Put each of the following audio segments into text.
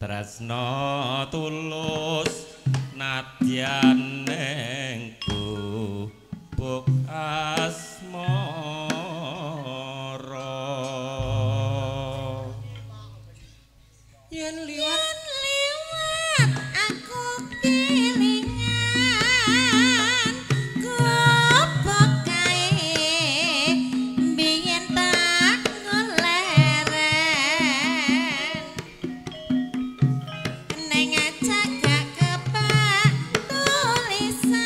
Tresna tulus nadyan ning gubuk asmara. Yen liwat aku kelingan gobok kae biyen tak ngoleren neng cagak kepak tulisan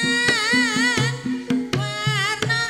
warna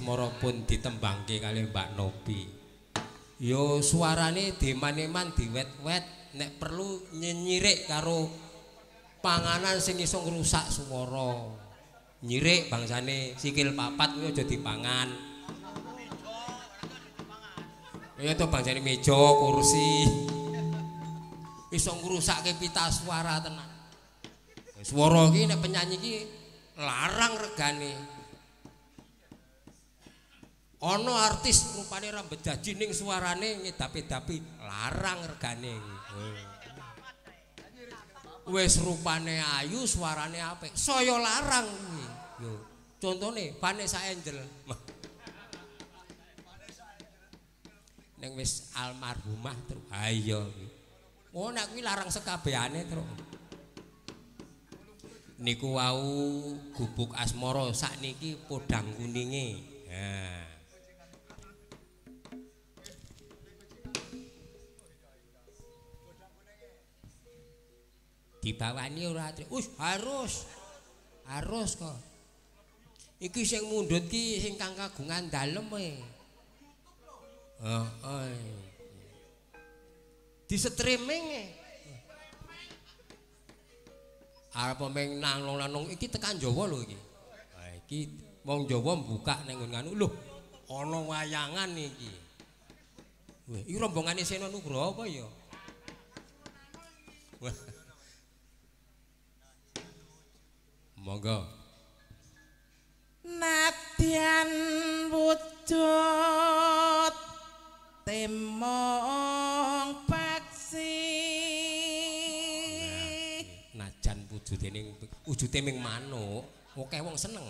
Asmara pun ditembangke kali Mbak Nopi. Yo suarane diman-eman diwet-wet nek perlu nyirik karo panganan sing iso ngrusak swara. Nyirik bangsane sikil papat kuwi aja dipangan. Ya to bangsane meja, kursi. Iso ngrusake pita suara tenan. Swara iki nek penyanyi iki larang regane. Ana artis rupane ra bejaji ning suarane ngedapi-dapi larang regane. Wis rupane ayu, suarane apik, saya larang kuwi. Yo, contone Vanessa Angel. Ning wis almarhumah terus. Ha iya kuwi. Oh nek kuwi larang sekabehane terus. Niku wau Gubuk Asmara sakniki podang kuninge. Ha. Dibawani ora trik. Us harus. Harus kok. Iki sing mundhut ki sing kang kagungan dalem e. Heeh. Di streaming e. Arep meng nang-nang iki tekan Jawa lho iki. Ha iki wong Jawa mbukak ning nggon anu lho ana wayangan iki. Wah, iki rombongane Sena Nugroho apa ya? Wah. Monggo. Nadyan wujud temong paksi. Najan wujude ning wujude ming manuk, akeh wong seneng.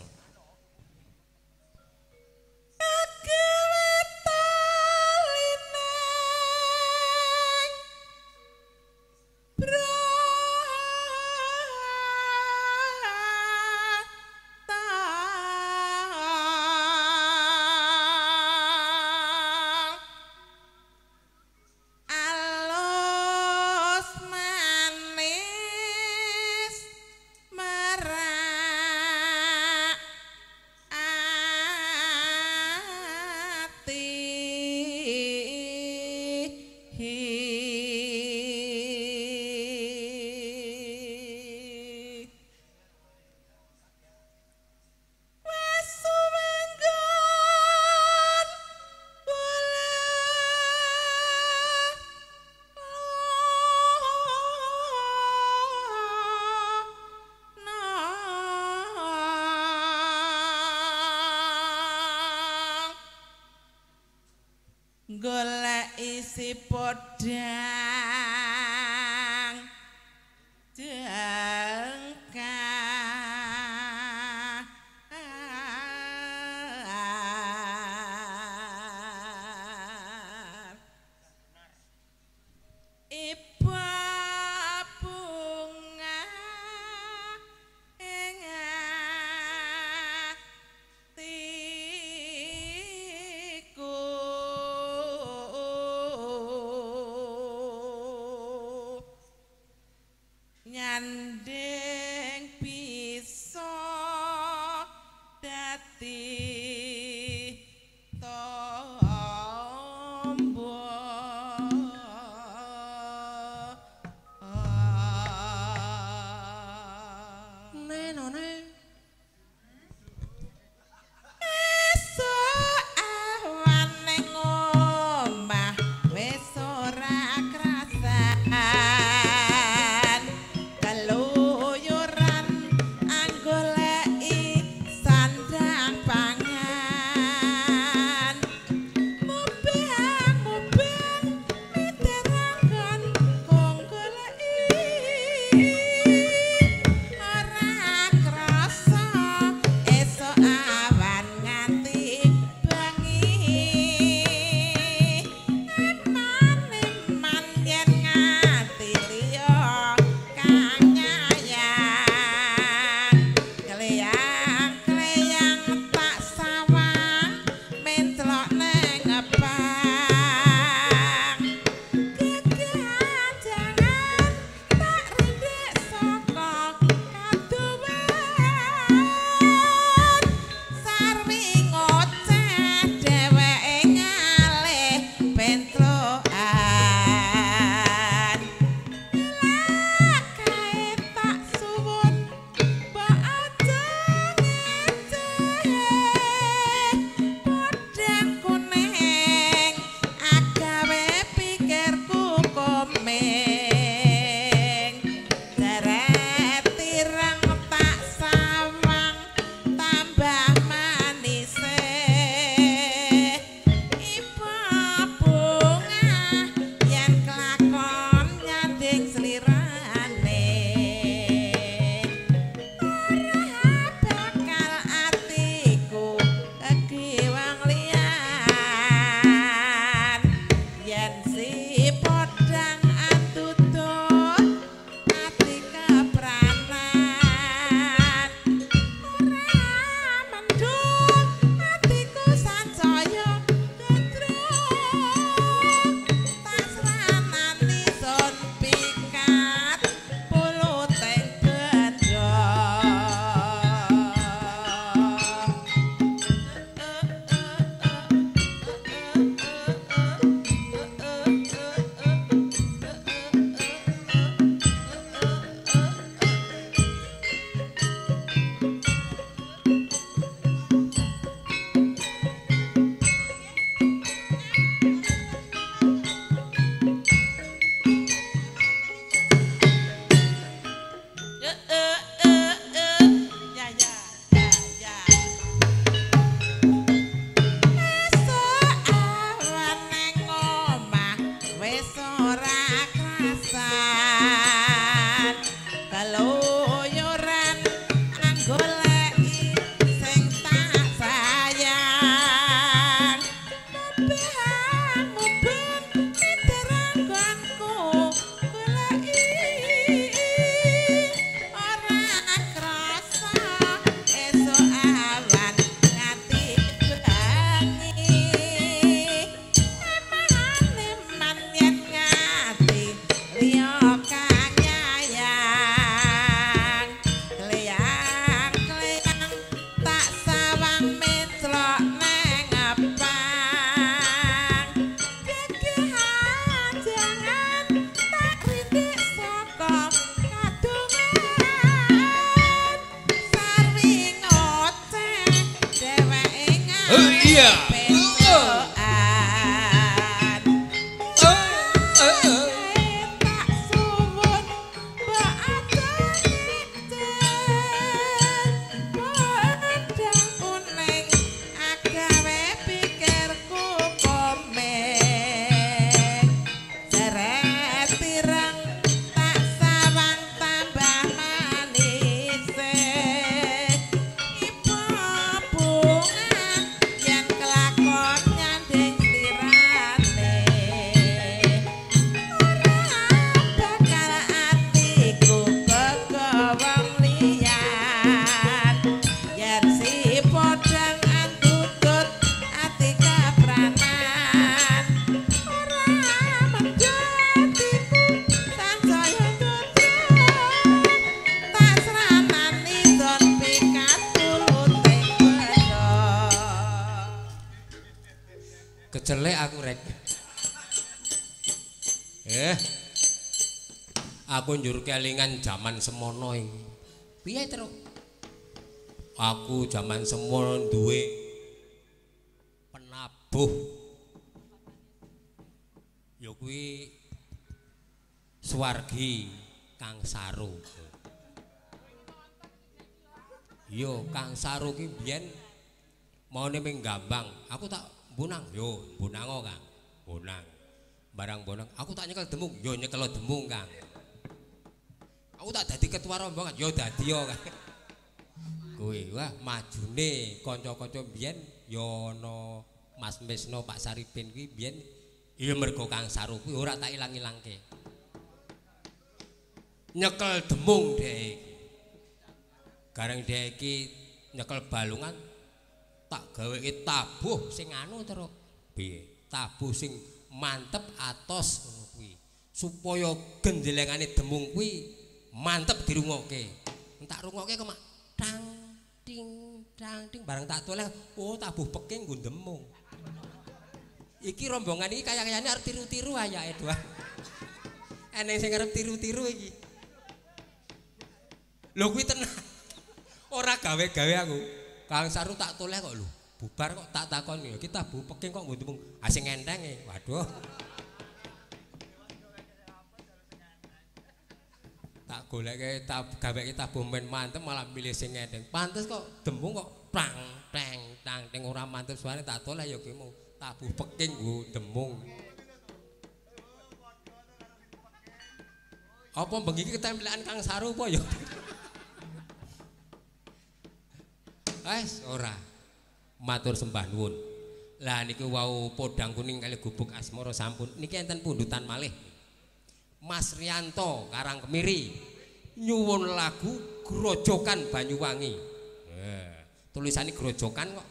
Golek isi podang jengkar. Iba bunga ing atiku. Keselek aku rek. Aku njur kelingan jaman semono iki. Piye, Truk? Aku jaman semono duwe penabuh. Ya kuwi Suwargi Kang Saru. Yo Kang Saru ki biyen maune ming Gambang, aku tak bonang, yo bonango Kang, bonang. Barang bonang, aku tak nyekel demung, yo nyekel demung Kang. Aku tak dadi ketua rombongan, yo dadi yo Kang. Kuwi wah majune kanca-kanca biyen yo ana Mas Misno, Pak Saripin kuwi biyen ya mergo Kang Saru kuwi ora tak ilang-ilangke. Nyekel demung dhek iki. Gareng dhek iki nyekel balungan tak gaweke tabuh sing anu terus. Piye? Tabuh sing mantep atos ngono kuwi. Supaya genjelengane demung kuwi mantep dirungokke. Tak rungokke kok mak tang ting tang ting barang tak toleh, oh tabuh peking nggo demung. Iki rombongan iki kaya-kayane arep tiru-tiru ayake doang. Eneng sing arep tiru-tiru iki. Lho kuwi tenan. Ora gawe-gawe aku. Kang Saru tak toleh kok lho. Bubar kok tak takoni, iki tabuh peking kok nggo demung. Ah sing enteng e. Waduh. Tak goleke gaweke tabuh men mantep malah milih sing enteng. Pantes kok demung kok tang teng tang teng ora mantep suarane tak toleh ya kuwi mau tabuh peking nggo demung. Apa bengi iki ketempelan Kang Saru apa ya? Wes ora. Matur sembah nuwun. Lah niku wau podang kuning kali gubuk asmara sampun. Niki enten pundutan malih. Mas Rianto Karang Kemiri nyuwun lagu Grojogan Banyuwangi. Tulisane grojogan kok.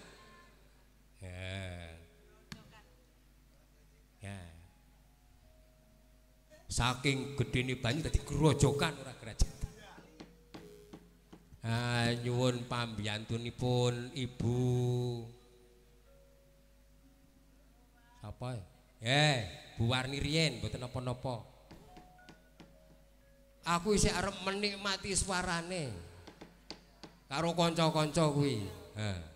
Ya. Saking gedene banyu dadi grojogan ora grajagan. Nyuwun pambiyantunipun Ibu sapa? Bu Warni riyen mboten napa-napa. Aku isih arep menikmati suarane karo kanca-kanca kuwi. Heeh.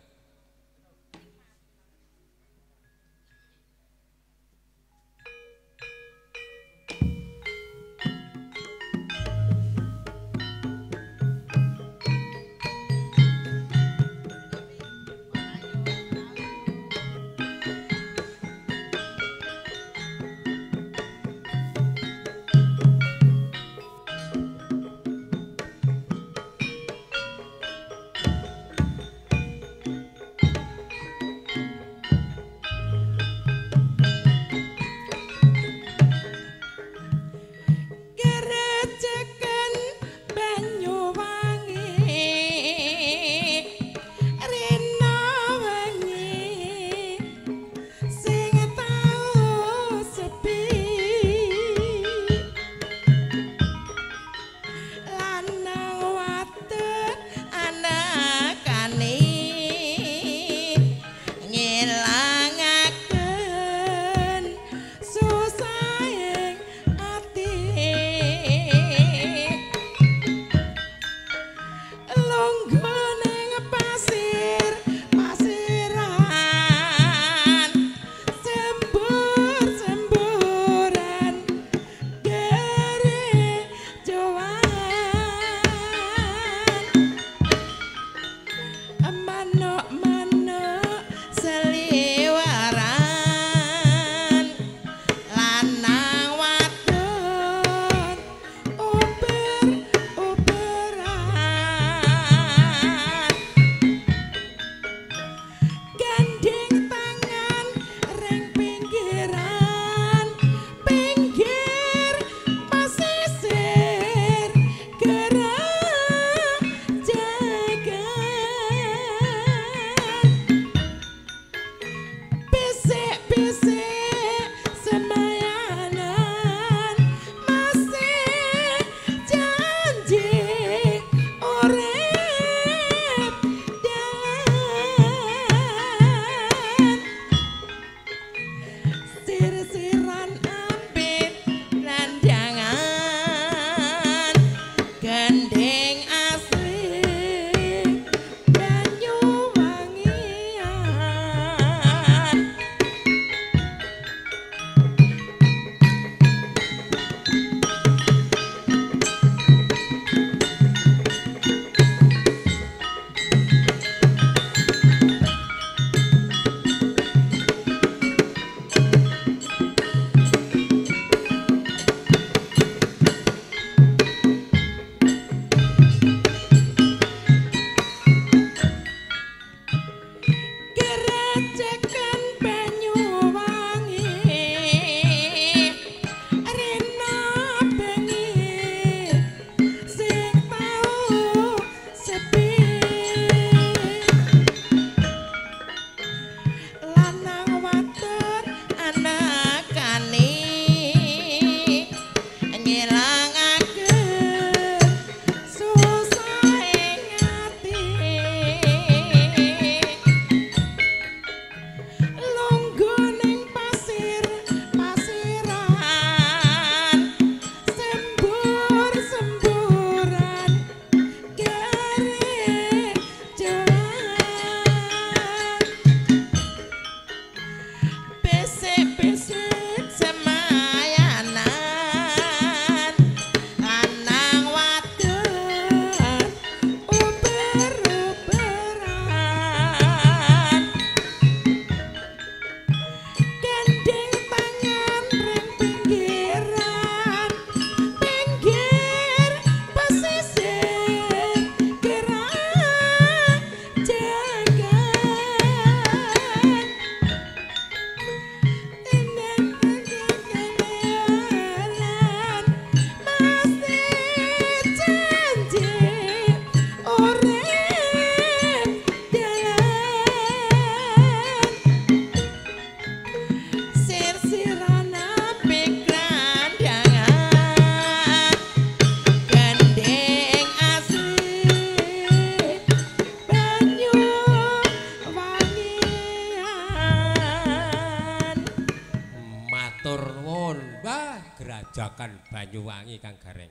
Matur nuwun. Wah, Grajagan Banyuwangi Kang Gareng.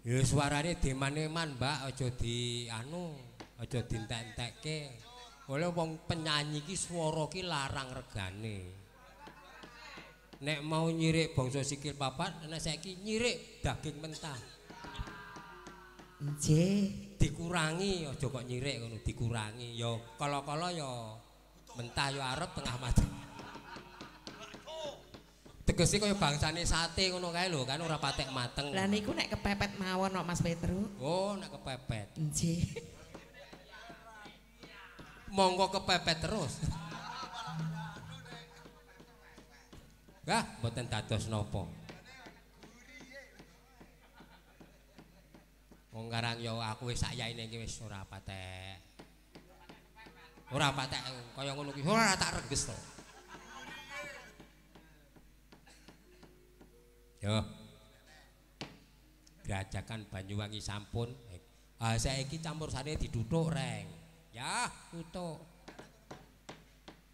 Ya suarane deman-eman, Mbak, aja di anu, aja dientek-entekke. Oleh wong penyanyi ki swara ki larang regane. Nek mau nyirik bangsa sikil papat, nek saiki nyirik daging mentah. Nggih. Dikurangi, aja kok nyirik ngono, dikurangi. Ya kala-kala ya mentah ya arep tengah mateng. Tegese kaya bangsane sate ngono kae lho, kan ora patek mateng. Lah niku nek kepepet mawon kok Mas Petru. Oh, nek kepepet. Nggih. Monggo kepepet terus. Wah, mboten dados napa. Wong karang ya aku wis sak yaine iki wis ora patek. Ora patek kaya ngono ki ora tak rengges to. Yo. Grajagan Banyuwangi sampun. Ah saiki campur sarine diduthuk, Reng. Ya, tutuk.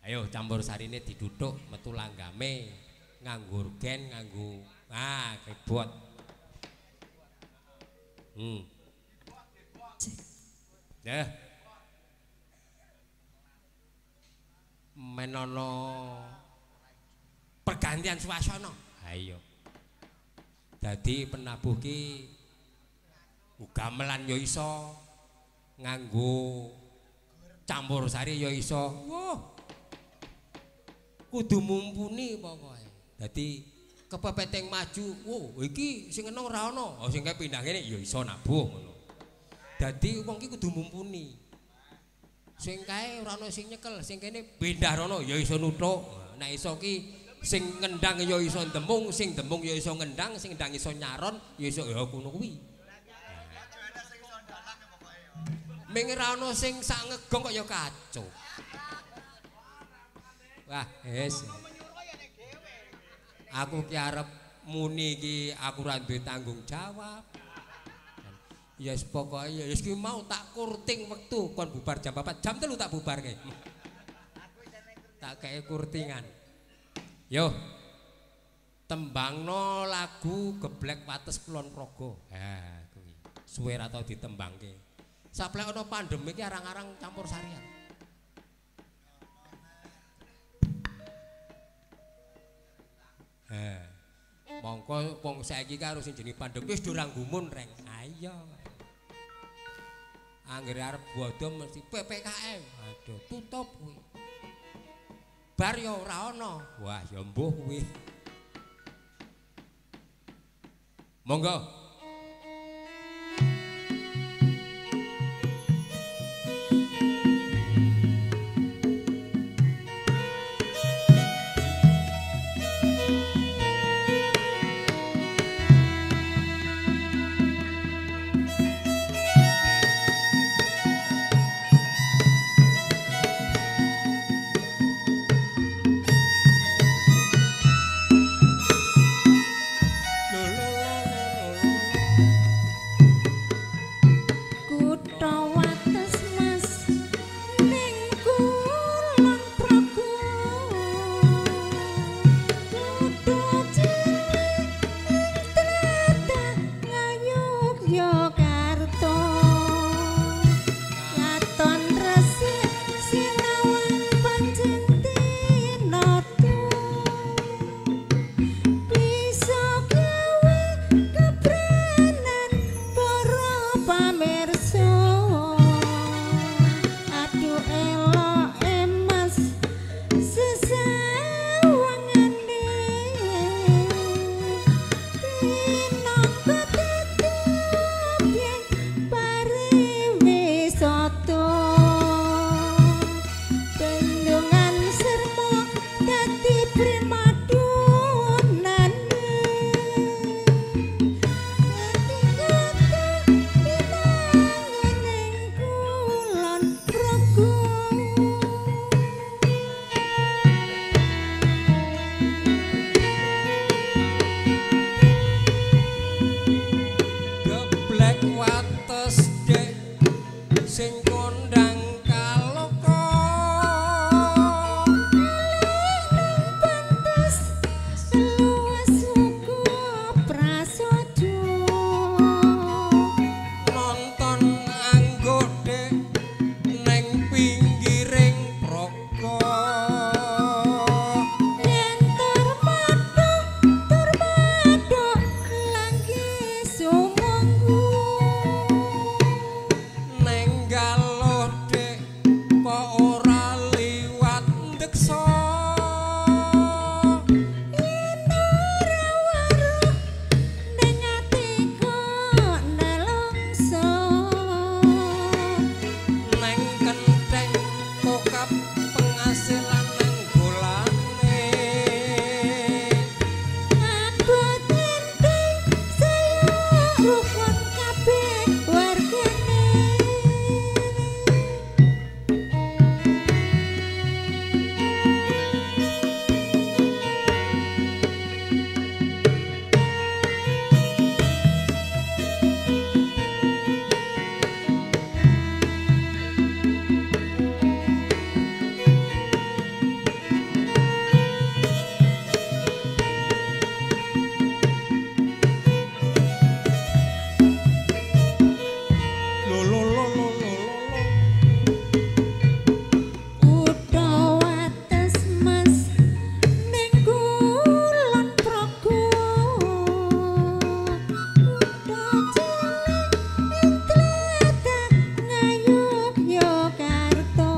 Ayo campur sarine diduthuk metu langgame nganggo organ, nganggo keyboard. Nah. Menono pergantian suasana. Ayo. Dadi penabuh ki gamelan ya iso, nganggo campur sari ya iso. Wah. Kudu mumpuni pokoke. Dadi kepepet maju, wo iki sing enong ora ana. Oh sing kae pindah kene ya iso nabuh ngono. Dadi wong ki kudu mumpuni. Sing kae ora ana sing nyekel, sing kene pindah rono ya iso nuthuk. Nek iso ki sing ngendang ya iso ndemung, sing ndemung ya iso ngendang, sing ndang iso nyaron, ya iso ya ngono kuwi. Ming ora ana sing sak ngegong kok ya kacau. Wah, wis. Aku ki arep muni iki aku ora duwe tanggung jawab. Ya wis pokoke ya wis ki mau tak kurting wektu kon bubar jam 4, jam 3 tak bubarke. Tak kei kurtingan. Yo. Tembangno lagu Geblek Wates Kulon Progo. Ha kuwi. Suwe ra tau ditembangke. Saplek ana pandemi iki arang-arang campur sarian. Mongko wong saiki karo sing jenenge pandemi wis do ora gumun, Reng. Ayo. Anggere arep bodho mesti PPKM. Aduh, tutup kuwi. Bar ya ora ana. Wah, ya mbuh kuwi. Monggo. Lho lho lho lho. Praga. Yen termaduk termaduk langgi sumanggu. Neng galuh dik kok ora liwat ndeksa. Yen ora weruh ning atiku nelongso. Neng kentheng kokap pengasilan nang golane. Abot enteng saya rukun kabeh wargane. Lo lo lo lo lo lo lo. Kutha wates Mas ning Kulon Progo. Kutha cilik ing tlatah Ngayogyakarta.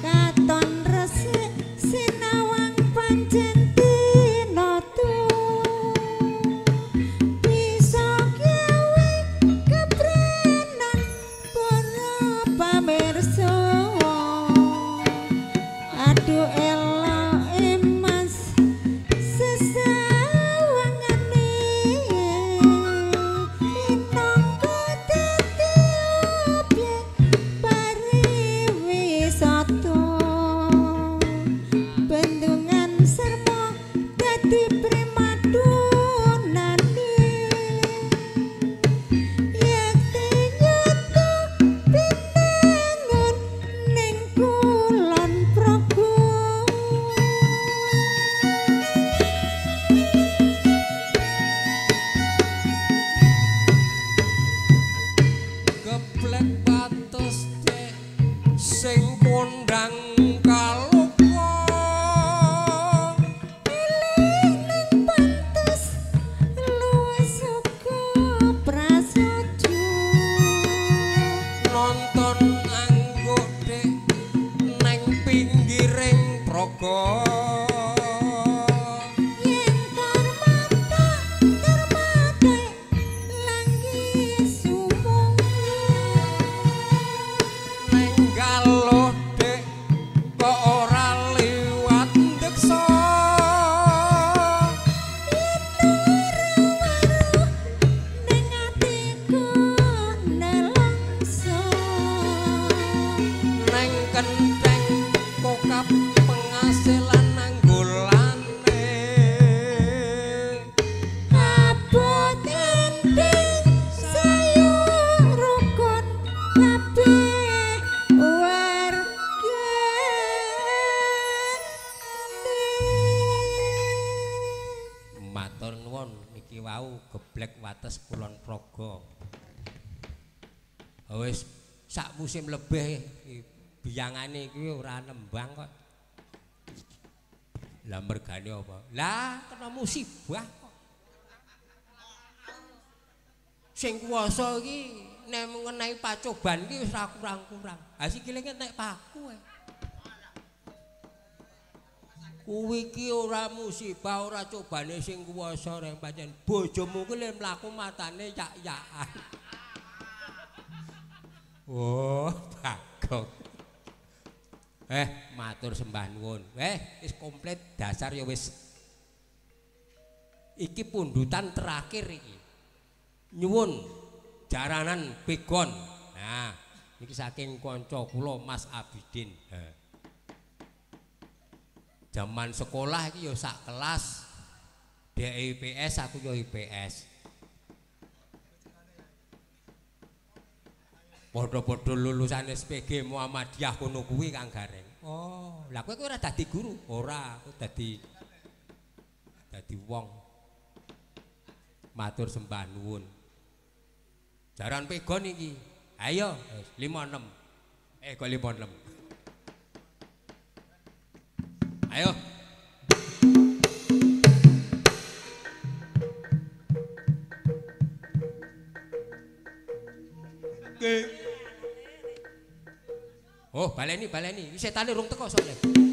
Katon resik sinawang pancen tinata. Bisa gawe keprenan para pamirsa. Aduh eloke Mas sesawangane minangka dadi obyek pariwisata. Bendungan Sermo dadi primadonane. Yekti nyata pinangun ning Kulon Progo. Geblek wates dik sing kondang kaloka. Pilih ning pantes luwih suka prasaja. Nonton angguk dik neng pinggiring praga. Yen tarmata tarmate langgi sumangga. Neng galuh dik kok ora liwat ndeksa. Yen ora weruh ning atiku nelongso. Neng kentheng kokap pengasilan nang golane. Abot enteng sayur rukun kabeh wargane. Matur nuwun niki wau geblek wates Kulon Progo. Wis sak musim lebih biyangane iki ora nembang kok. Lah mergane apa? Lah kena musibah kok. Sing kuwasa iki nek mengenai pacoban iki wis ora kurang-kurang. Ha sikile nek paku ae. Kuwi iki ora musibah, ora cobane sing kuwasa reng pancen bojomu kuwi le mlaku matane yak-yakan. Oh, Bagong. Matur sembah nuwun. Wis komplit dasar ya wis. Iki pundutan terakhir iki. Nyuwun jaranan pegon. Nah, iki saking kanca kula Mas Abidin. Zaman sekolah iki ya sak kelas. Dhek IPS, aku ya IPS. Padha-padha lulusan SPG Muhammadiyah kono kuwi Kang Gareng. Oh, lah kowe ora dadi guru? Ora, aku dadi wong. Matur sembah nuwun. Jaran pegon iki. Ayo 56. Kok 56. Ayo. Oh, baleni, baleni. Iki setane rung teko soalnya.